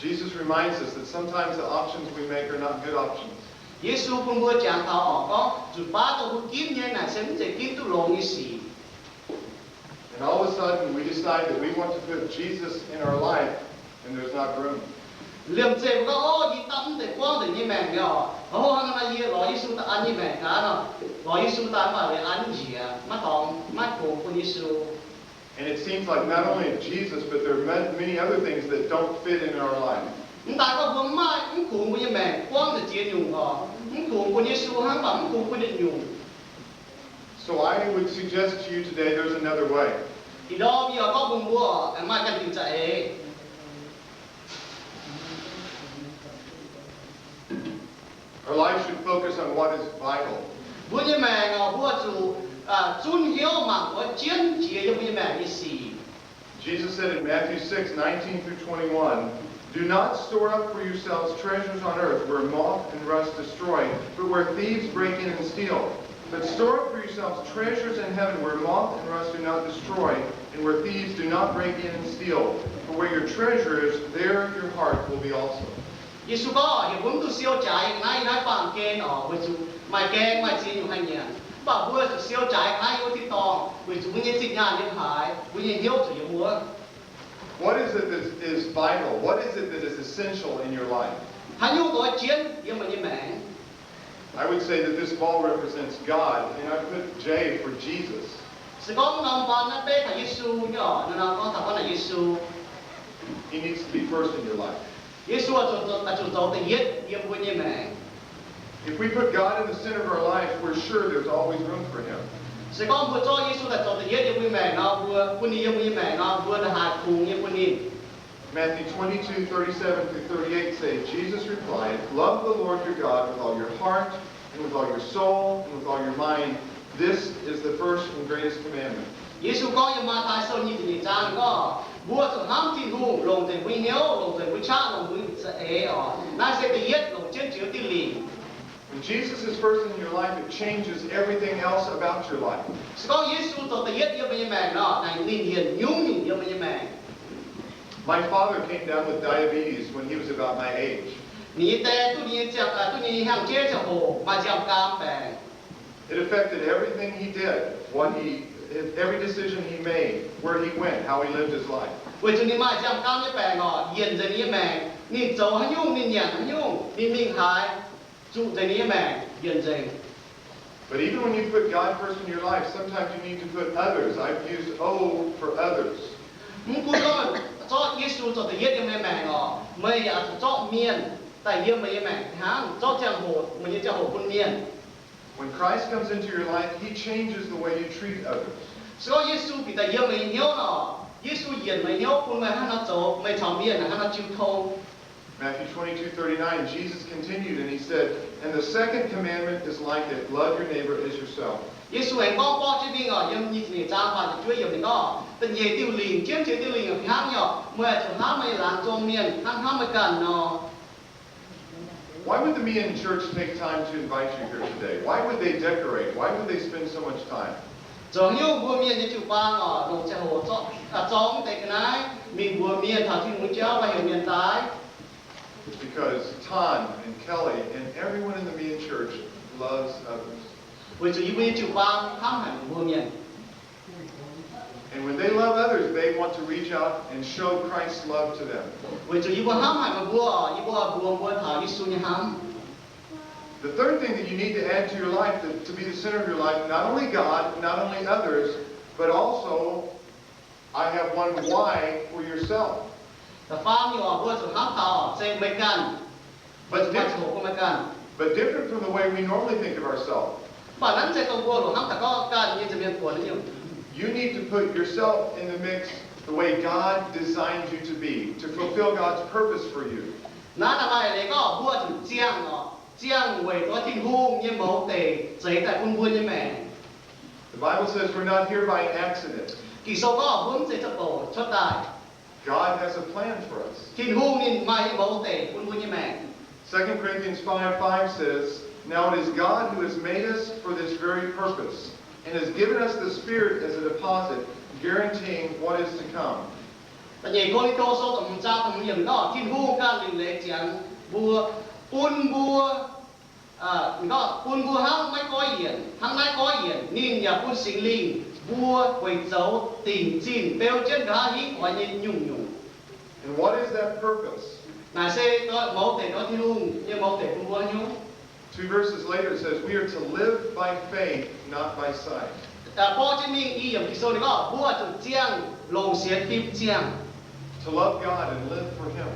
Jesus reminds us that sometimes the options we make are not good options. Yesu bun mbuo jangx taux oc, gorngv zuqc baav dongh mbuo ginv nyei naaic se mv zeiz ginv duqv longx nyei sic. And all of a sudden, we decide that we want to put Jesus in our life, and there's not room. Liemh zeih mbuo gorngv, Ov, yie dapv mv deix buangv nzengc nyei maengc nyei oc. Ov, hnangv naaic yie lorz Yesu daaih an nyei maengc gaax nor, lorz Yesu daaih mv baac weic an njiec, maiv dorngx, maiv kungx bun Yesu. And it seems like not only Jesus, but there are ma-, many other things that don't fit in our life. Mv daaih gorngv mbuo mv maaih, mv kungx mbuo nyei maengc buangv nzengc ziex nyungc oc. Mv kungx bun Yesu hnangv, mv baac mv kungx bun yietc nyungc. So I would suggest to you today there's another way. Ih ndorm yie oix gorngv bun mbuo, aengx maaih ganh diuc za'eix. Our lives should focus on what is vital. Mbuo nyei maengc oc, mbuo zuqc zunv hnyouv mangc wuov jienv jiex yiem mbuo nyei maengc nyei sic. Jesus said in Matthew six nineteen through twenty-one, Do not store up for yourselves treasures on earth where moth and rust destroy, but where thieves break in and steal. But store up for yourselves treasures in heaven where moth and rust do not destroy, and where thieves do not break in and steal. For where your treasure is, there your heart will be also. Yesu gorngv, Heuc mbuo mv dungx siou jaaix yiem naaiv, naaiv baamh gen oc, weic zuqc maaih gaeng maaih ziex nyungc haih nyanc. Mv baac mbuo zuqc siou jaaix yiem naaiv wuov tin-dorngh, weic zuqc mbuo nyei zinh nyaanh yiem haaix, mbuo nyei hnyouv zuqc yiem wuov. What is it that is vital? What is it that is essential in your life? Haaix nyungc oix jienv yiem meih nyei maengc? I would say that this ball represents God, and I put J for Jesus. Se gorngv norm baan naaiv beiv taux Yesu nyei oc, naaiv norm gorngv taux gorngv naaic Yesu. He needs to be first in your life. Yesu oix zuqc zoux da'yietv yiem mbuo nyei maengc. If we put God in the center of our life, we're sure there's always room for him. Se gorngv mbuo zorqv Yesu daaih zoux da'yietv yiem mbuo nyei maengc nor, mbuo bun ninh yiem mbuo nyei maengc nor, mbuo ndongc haaix kungx nyei bun ninh. Matthew twenty-two thirty-seven through thirty-eight say, Jesus replied, Love the Lord your God with all your heart, and with all your soul, and with all your mind. This is the first and greatest commandment. Yesu gorngv yiem Matv^tai Sou nyic ziepc nyeic zaang gorngv, Mbuo zuqc hnamv Tin-Hungh longc nzengc mbuo nyei hnyouv, longc nzengc mbuo qaqv, longc mbuo za'eix oc. Naaiv se da'yietv longc jienv jiex diuh lingc. When Jesus is first in your life, it changes everything else about your life. Se gorngv Yesu zoux da'yietv yiem meih nyei maengc nor, naaic ninh yienc nyungc-nyungc yiem meih nyei maengc. My father came down with diabetes when he was about my age. Ninh nyei die duqv ninh nyei ziangh, duqv ninh nyei hnyangx-jeiv ziangh hoc maaih nziaamv-gaam baengc. It affected everything he did, what he, every decision he made, where he went, how he lived his life. Weic zuqc ninh maaih nziaamv-gaam nyei baengc oc, yienc nzengc ninh nyei maengc. Ninh zoux haaix nyungc, ninh nyanc haaix nyungc, ninh mingh haaix, zuqc nzengc ninh nyei maengc yienc nzengc. But even when you put God first in your life, sometimes you need to put others. I've used O for others. Mv gunv gorngv zorqv Yesu zoux da'yietv yiem meih nyei maengc oc, meih yaac zuqc zorqv mienh daaih yiem meih nyei maengc hnangv, zorqv ziangh hoc, meih nyei ziangh hoc bun mienh. When Christ comes into your life, he changes the way you treat others. Se gorngv Yesu bieqc daaih yiem meih nyei hnyouv nor, Yesu yienc meih hnyouv bun meih hnangv haaix nor zoux, meih caux mienh hnangv haaix nor jiu tong. Matthew twenty-two thirty-nine, Jesus continued and he said, And the second commandment is like it, love your neighbor as yourself. Yesu aengx gorngv borqv jienv mingh oc, yiem nyic ziepc nyeic zaang faah ziepc juov yiemc ninh gorngv, Da'nyeic diuh lingc jienv ziex diuh lingc a'hnamv nyei oc, meih zuqc hnamv meih nyei laangz zuangx mienh hnangv hnamv meih ganh nor. Why would the Mien Church take time to invite you here today? Why would they decorate? Why would they spend so much time? Zoux haaix nyungc mbuo Mienh nyei jiu-baang oc, longc ziangh hoc zorqv, zorng deix ga'naaiv mingh mbuox mienh taux Tin-Hungh nyei jauv, maiv heuc mienh daaih? It's because Tan and Kelly and everyone in the Mien Church loves others. Weic zuqc yie mbuo nyei jiu-baang hnamv haic mbuo mienh. And when they love others, they want to reach out and show Christ's love to them. Weic zuqc yie mbuo hnamv haic meih mbuo, yie mbuo mbuox mbuo taux Yesu nyei hnamv. The third thing that you need to add to your life, to, to be the center of your life, not only God, not only others, but also, I have one Y for yourself. Da'faam nyungc oc, mbuo zuqc hnamv taux se meih ganh. But, but different from the way we normally think of ourselves. Mv baac naaiv mv zeiz dongh mbuo loc hnamv daaih gorngv ganh nyei nza'hmien buonc nyei. You need to put yourself in the mix the way God designed you to be, to fulfill God's purpose for you. Naaiv maaih leiz gorngv mbuo zuqc ziangh oc, ziangh weic zuqc Tin-Hungh nyei mouz deic zeix daaih bun mbuo nyei maengc. The Bible says we're not here by accident. Ging-Sou gorngv mbuo mv zeiz ziepc bouc cuotv daaih. God has a plan for us. Tin-Hungh ninh maaih nyei mouz deic bun mbuo nyei maengc. Second Corinthians five five says, Now it is God who has made us for this very purpose, and has given us the Spirit as a deposit, guaranteeing what is to come. Da'nyeic Ko^lin^to Sou da'hmz zaang da'hmz yiemc gorngv, Tin-Hungh ganh lingc leiz ziangx mbuo, bun mbuo, gorngv bun mbuo hnangv maiv goiv yienc, hnangv naaiv goiv yienc. Ninh yaac bun Singx Lingh mbuo weic zoux dingc zinh beu jienv nqa'haav hingv oix nyei nyungc-nyungc. And what is that purpose? Naaic se mouz deix ndortv Tin-Hungh nyei mouz deix bun mbuo nyungc. Two verses later it says, We are to live by faith, not by sight. Borqv jienv mingh i yiemc Ging-Sou ninh gorngv, mbuo zuqc ziangh longc sienx fim ziangh. To love God and live for Him.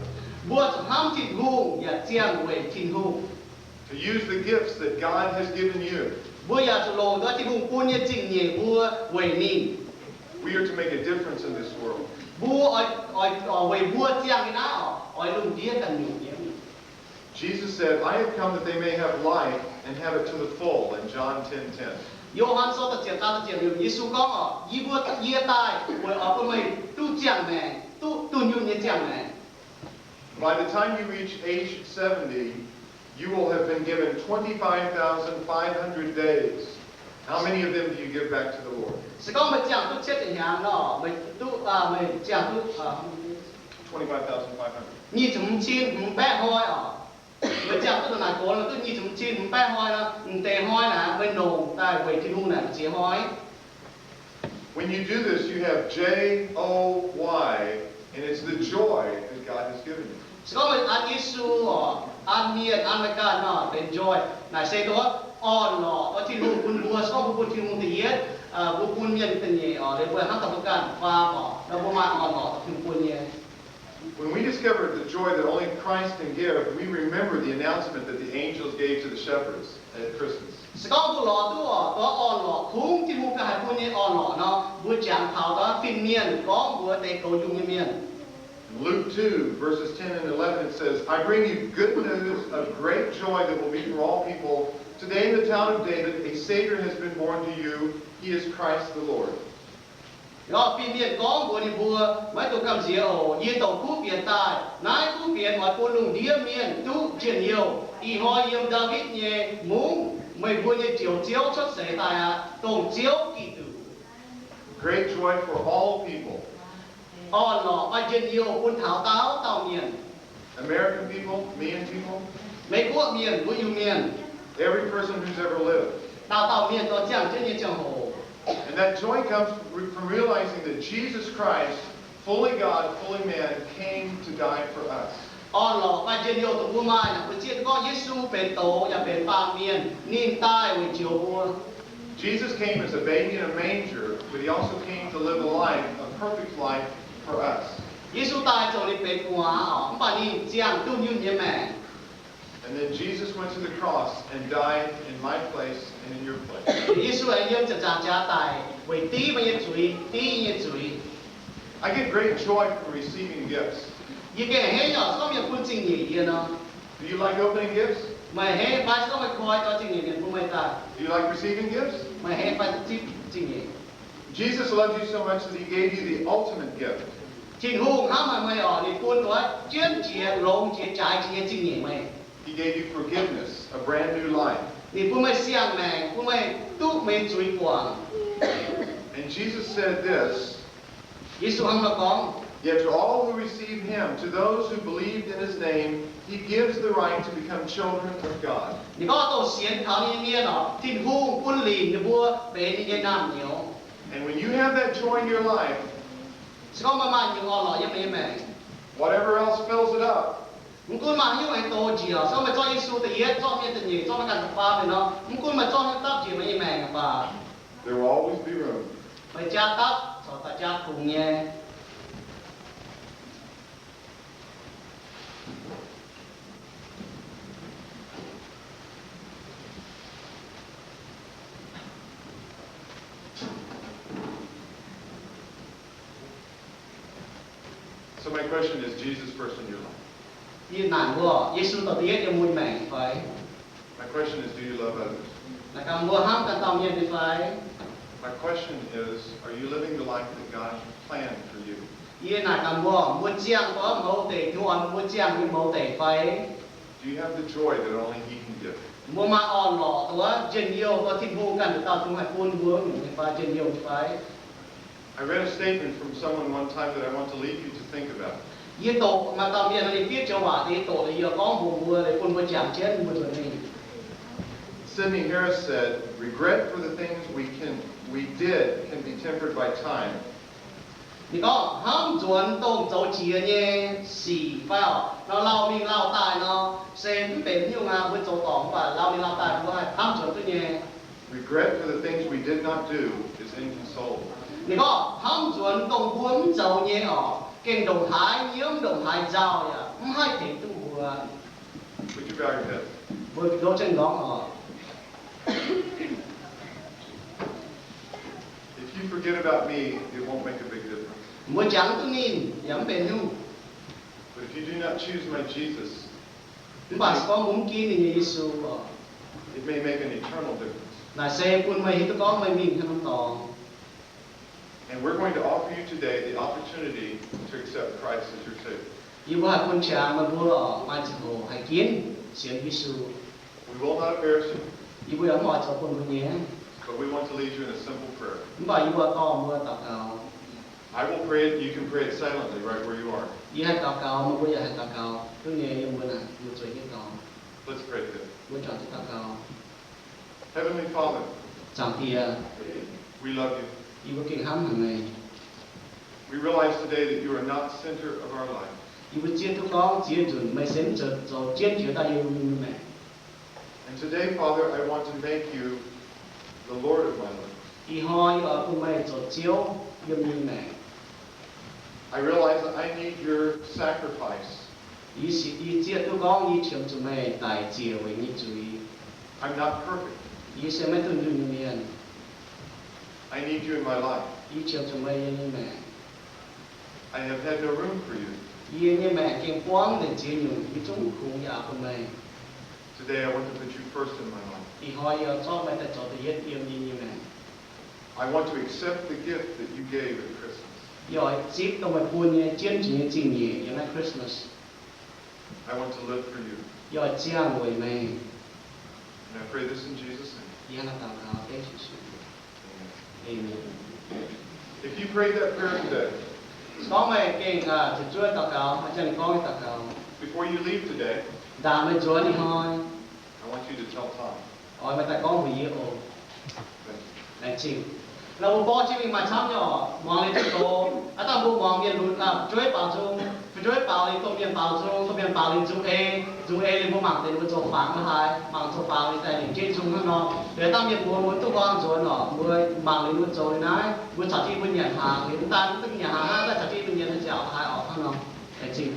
Mbuo zuqc hnamv Tin-Hungh yaac ziangh weic Tin-Hungh. To use the gifts that God has given you. Mbuo yaac zuqc longc ndortv Tin-Hungh bun nyei zingh nyeic mbuo weic ninh. We are to make a difference in this world. Mbuo oix, oix, oix weic mbuo ziangh nyei naaiv oix lungh ndiev ganh nyungc nyei. Jesus said, I have come that they may have life and have it to the full, in John ten ten. Yo^han Sou da'ziepc zaang da'ziepc yiemc, Yesu gorngv oc, yie mbuo, yie daaih weic oix bun meih duqv ziangh maengc, duqv dunh yunh nyei ziangh maengc. By the time you reach age seventy, you will have been given twenty-five thousand five hundred days. How many of them do you give back to the Lord? Se gorngv meih ziangh duqv cietv ziepc hnyangx nor, meih duqv, meih ziangh duqv twenty-five thousand five hundred, nyic ziepc hmz cin hmz baeqv hnoi oc. Meih ziangh duqv ndongc naaic gox nor, duqv nyic ziepc hmz cin hmz baeqv hnoi nor, m'deix hnoi naaic meih longc daaih weic Tin-Hungh naaic ziex hnoi. When you do this, you have J O Y, and it's the joy that God has given you. Se gorngv meih an Yesu oc, an mienh, an meih ganh nor, benx joy. Naaic se ndortv orn-lorqc, ndortv Tin-Hungh bun mbuo. Se gorngv mbuo bun Tin-Hungh da'yietv, mbuo bun mienh da'nyeic oc, liuz mbuo hnamv taux mbuo ganh faam oc, nor mbuo maaih orn-lorqc Tin-Hungh bun nyei. When we discover the joy that only Christ can give, we remember the announcement that the angels gave to the shepherds at Christmas. Se gorngv mbuo lorz duqv oc, ndortv orn-lorqc, kungx Tin-Hungh ganh haih bun nyei orn-lorqc nor, mbuo jangx taux ndortv fin-mienh gorngv mbuox deix goux njungh nyei mienh. In Luke two, verses ten and eleven, it says, I bring you good news of great joy that will be for all people. Today in the town of David, a Savior has been born to you. He is Christ the Lord. Lorqc fin-mienh gorngv mbuox ninh mbuo, Maiv dungx gamh nziex oc. Yie douc kuv fienx daaih. Naaiv kuv fienx oix bun lungh ndiev mienh duqv njien-youh. Ih hnoi yiem Ndaawitv nyei mungv meih mbuo nyei Njoux Ziouv cuotv seix daaih aqv, dongh Ziouv Giduc. Great joy for all people. Orn-lorqc fai njien-youh bun taux dauh dauh mienh. American people, Mien people, Meiv Guoqv mienh, mbuo Iu-Mienh, every person who's ever lived. Dauh dauh mienh dorh ziangh jienv nyei ziangh hoc. And that joy comes from realizing that Jesus Christ, fully God, fully man, came to die for us. Orn-lorqc fai njien-youh dongh mbuo maaih naaic, mbuo zieqv gorngv Yesu benx douz yaac benx baamh mienh, ninh daaih weic njoux mbuo. Jesus came as a baby in a manger, but he also came to live a life, a perfect life for us. Yesu daaih zoux ninh benx gu'nguaaz oc, mv baac ninh ziangh dunh yunh nyei maengc. And then Jesus went to the cross and died in my place and in your place. Yesu aengx yiem ziepc nzaangc jaax daic weic div meih nyei zuiz, div yie nyei zuiz. I get great joy from receiving gifts. Yie gengh a'hneiv nyei oc, se gorngv mienh bun zingh nyeic yie nor. Do you like opening gifts? Meih a'hneiv fai se gorngv meih koi doix zingh nyeic mienh bun meih daaih? Do you like receiving gifts? Meih a'hneiv fai zipv zingh nyeic? Jesus loved you so much that he gave you the ultimate gift. Tin-Hungh hnamv haic meih oc, ninh bun doix jienv jiex, longx jiex, jaaix jiex nyei zingh nyeic meih. He gave you forgiveness, a brand new life. Ninh bun meih siang-maengc, bun meih duqv meih zuiz guangc. And Jesus said this, Yesu hnangv naaiv gorngv, Yet to all who receive him, to those who believed in his name, he gives the right to become children of God. Ninh gorngv, dongh sienx kaux ninh nyei mienh oc, Tin-Hungh bun lingc ninh mbuo benx ninh nyei naamh nyouz. And when you have that joy in your life, se gorngv meih maaih nyungc orn-lorqc yiem meih nyei maengc, whatever else fills it up, mv gunv maaih haaix nyungc aengx dox njiec, se gorngv meih zorqv Yesu da'yietv, zorqv mienh da'nyeic, zorqv meih ganh da'faam liuz nor, mv gunv meih zorqv haaix nyungc dapv njiec meih nyei maengc baac, there will always be room. Meih jaa dapv corc daaih jaa kungx nyei. So my question is, Jesus first in your life? Yie naaic mbuo, Yesu douc da'yietv yiem mbuo nyei maengc fai? My question is, do you love others? Naaic gaax mbuo hnamv ganh dauh mienh nyei fai? My question is, are you living the life that God planned for you? Yie naaic gaax mbuo, mbuo ziangh duqv mouz deic, Tin-Hungh oix mbuo ziangh nyei mouz deic fai? Do you have the joy that only he can give? Mbuo maaih orn-lorqc duqv njien-youh, duqv Tin-Hungh ganh nduqc dauh Tin-Hungh haih bun mbuo nyungc nyei fai, njien-youh nyei fai? I read a statement from someone one time that I want to leave you to think about. Yie doqc maaih dauh mienh ninh fiev joux waac deix, yie doqc liuz yie gorngv mbuox mbuo, bun mbuo jangx jienv mbuo nzuonx mingh. Sidney Harris said, "Regret for the things we can, we did can be tempered by time." Ninh gorngv, hnamv nzuonx dongh zoux jiex nyei sic fai orqc, nor lauh mingh lauh daaih nor, se mv benx nyungc aqv. Mbuo zoux dorngc mv baac lauh mingh lauh daaih mbuo haih hnamv nzuonx duqv nyei. Regret for the things we did not do is inconsolable. Ninh gorngv, hnamv nzuonx dongh mbuo mv zoux nyei orqc, gengh ndongc haaix nyiemv, ndongc haaix nzauh yaac mv haih tengx duqv mbuo. Would you bow your head? Mbuo ndoqv jienv ndorngx oc. If you forget about me, it won't make a big difference. Mbuo jangx duqv ninh yaac mv benx nyungc. But if you do not choose my Jesus, mv baac se gorngv mbuo mv ginv ninh nyei Yesu oc, it may make an eternal difference. Naaic se bun meih hiuv duqv gorngv meih mingh haaix norm dorngx. And we're going to offer you today the opportunity to accept Christ as your Savior. Yie mbuo haih bun qangx meih mbuo oc, maaih ziangh hoc haih ginv sienx Yesu. We will not embarrass you, yie mbuo yaac mv oix zoux bun mbuo nyei, but we want to lead you in a simple prayer. Mv baac yie mbuo dorh mbuo daux gaux. I will pray it, you can pray it silently right where you are. Yie haih daux gaux, meih mbuo yaac haih daux gaux duqv nyei yiem mbuo naaic, mbuo zueiz jienv dorngx. Let's pray together. Mbuo juangc jienv daux gaux. Heavenly Father, Zaangc Diex, we love you. Yie mbuo gengh hnamv haic meih. We realize today that you are not center of our life. Yie mbuo zieqv duqv gorngv ziex nzunc meih se mv zoux, zoux jienv jiex daaih yiem mbuo nyei maengc. And today, Father, I want to make you the Lord of my life. Ih hnoi yie oix bun meih zoux Ziouv yiem yie nyei maengc. I realize that I need your sacrifice. Yie, yie zieqv duqv gorngv yie qiemx zuqc meih daic ziec weic yie nyei zuiz. I'm not perfect. Yie se maiv dunh yunh nyei mienh. I need you in my life. Yie qiemx zuqc meih yiem yie nyei maengc. I have had no room for you. Yie nyei maengc gengh buangv nzengc ziex nyungc, yie zungv mv kungx yaac bun meih. Today I want to put you first in my life. Ih hnoi yie oix zorqv meih daaih zoux da'yietv yiem yie nyei maengc. I want to accept the gift that you gave at Christmas. Yie oix zipv dongh meih bun nyei jienv jiex nyei zingh nyeic yiem naaiv Christmas. I want to live for you. Yie oix ziangh weic meih. And I pray this in Jesus' name. Yie hnangv naaiv daux gaux dengv Yesu. Amen. Amen. If you prayed that prayer today, gorngv meih gengh, aa, zuqc zuov daux gaux, maaih ziangh gorngv nyei daux gaux, before you leave today, ndaangc meih nzuonx ih hnoi, I want you to tell Tom. Oix meih daaih gorngv mbuox yie oc. Laengz zingh. Laaix mbuo borqv jienv mingh maaih camv nyei oc. Muangx liuz duqv gox. Aav dangh mbuo muangx mienh lunx, aa, fu'jueiv baaux nzung, fu'jueiv baaux liuz domh mienh baaux nzung, domh mienh baaux liuz nzung ei, nzung ei liuz mbuo mangc deix ninh mbuo zoux fangx la'haaix, mangc zoux fangx liuz daaih lingc jienv nzung hnangv nor. Liuz aav dangh mienh mbuo mbuo duqv huaang nzuonx oc, mbuo mangc liuz ninh mbuo zoux liuz naaiv, mbuo caux jienv mbuo nyanc hnaangx liuz, mv daan mv duqv nyanc hnaangx hnangv, daaih caux jienv mbuo nyanc haaix ziangh haaix oc hnangv nor. Laengz zingh.